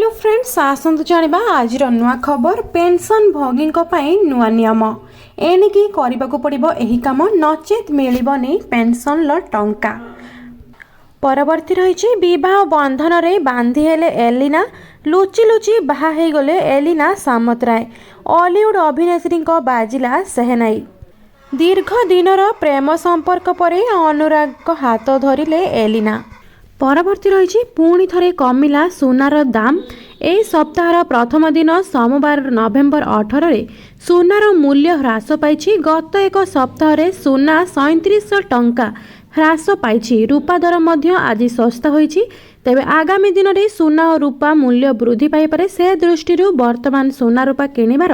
Hello friends, ଆସନ୍ତୁ ଜାଣିବା ଆଜିର ନୂଆ ଖବର। ପେନ୍ସନ୍ ଭୋଗୀଙ୍କ ପାଇଁ ନୂଆ ନିୟମ। ଏଣିକି କରିବାକୁ ପଡ଼ିବ ଏହି କାମ, ନଚେତ୍ ମିଳିବନି ପେନ୍ସନ୍ର ଟଙ୍କା। ପରବର୍ତ୍ତୀ ରହିଛି, ବିବାହ ବନ୍ଧନରେ ବାନ୍ଧି ହେଲେ ଏଲିନା। ଲୁଚି ଲୁଚି ବାହା ହେଇଗଲେ ଏଲିନା ସାମନ୍ତରାୟ। ଅଲିଉଡ୍ ଅଭିନେତ୍ରୀଙ୍କ ବାଜିଲା ସେହେନାଇ। ଦୀର୍ଘ ଦିନର ପ୍ରେମ ସମ୍ପର୍କ ପରେ ଅନୁରାଗଙ୍କ ହାତ ଧରିଲେ ଏଲିନା। ପରବର୍ତ୍ତୀ ରହିଛି, ପୁଣି ଥରେ କମିଲା ସୁନାର ଦାମ। ଏହି ସପ୍ତାହର ପ୍ରଥମ ଦିନ ସୋମବାର ନଭେମ୍ବର 18ରେ ସୁନାର ମୂଲ୍ୟ ହ୍ରାସ ପାଇଛି। ଗତ ଏକ ସପ୍ତାହରେ ସୁନା 3700 ଟଙ୍କା ହ୍ରାସ ପାଇଛି। ରୂପା ଦର ମଧ୍ୟ ଆଜି ଶସ୍ତା ହୋଇଛି। ତେବେ ଆଗାମୀ ଦିନରେ ସୁନା ଓ ରୂପା ମୂଲ୍ୟ ବୃଦ୍ଧି ପାଇପାରେ। ସେ ଦୃଷ୍ଟିରୁ ବର୍ତ୍ତମାନ ସୁନା ରୂପା କିଣିବାର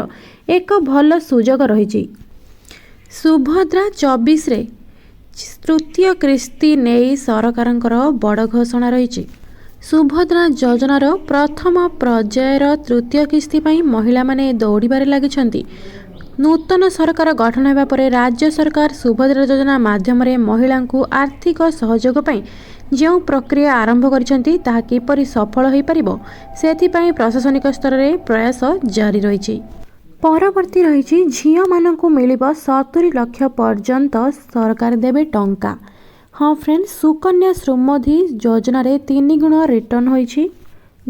ଏକ ଭଲ ସୁଯୋଗ ରହିଛି। ସୁଭଦ୍ରା 24ରେ ତୃତୀୟ କିସ୍ତି ନେଇ ସରକାରଙ୍କର ବଡ଼ ଘୋଷଣା ରହିଛି। ସୁଭଦ୍ରା ଯୋଜନାର ପ୍ରଥମ ପର୍ଯ୍ୟାୟର ତୃତୀୟ କିସ୍ତି ପାଇଁ ମହିଳାମାନେ ଦୌଡ଼ିବାରେ ଲାଗିଛନ୍ତି। ନୂତନ ସରକାର ଗଠନ ହେବା ପରେ ରାଜ୍ୟ ସରକାର ସୁଭଦ୍ରା ଯୋଜନା ମାଧ୍ୟମରେ ମହିଳାଙ୍କୁ ଆର୍ଥିକ ସହଯୋଗ ପାଇଁ ଯେଉଁ ପ୍ରକ୍ରିୟା ଆରମ୍ଭ କରିଛନ୍ତି, ତାହା କିପରି ସଫଳ ହୋଇପାରିବ, ସେଥିପାଇଁ ପ୍ରଶାସନିକ ସ୍ତରରେ ପ୍ରୟାସ ଜାରି ରହିଛି। ପରବର୍ତ୍ତୀ ରହିଛି, ଝିଅମାନଙ୍କୁ ମିଳିବ 70 ଲକ୍ଷ ପର୍ଯ୍ୟନ୍ତ ସରକାର ଦେବେ ଟଙ୍କା। ହଁ ଫ୍ରେଣ୍ଡ, ସୁକନ୍ୟା ସମୃଦ୍ଧି ଯୋଜନାରେ ତିନି ଗୁଣ ରିଟର୍ଣ୍ଣ ହୋଇଛି।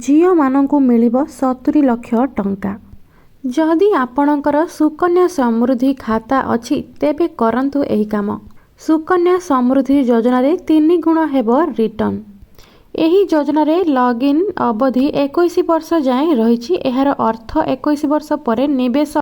ଝିଅମାନଙ୍କୁ ମିଳିବ 70 ଲକ୍ଷ ଟଙ୍କା। ଯଦି ଆପଣଙ୍କର ସୁକନ୍ୟା ସମୃଦ୍ଧି ଖାତା ଅଛି, ତେବେ କରନ୍ତୁ ଏହି କାମ। ସୁକନ୍ୟା ସମୃଦ୍ଧି ଯୋଜନାରେ ତିନି ଗୁଣ ହେବ ରିଟର୍ଣ୍ଣ। ଏହି ଯୋଜନାରେ ଲଗ୍ଇନ୍ ଅବଧି 21 ବର୍ଷ ଯାଏଁ ରହିଛି। ଏହାର ଅର୍ଥ 21 ବର୍ଷ ପରେ ନିବେଶ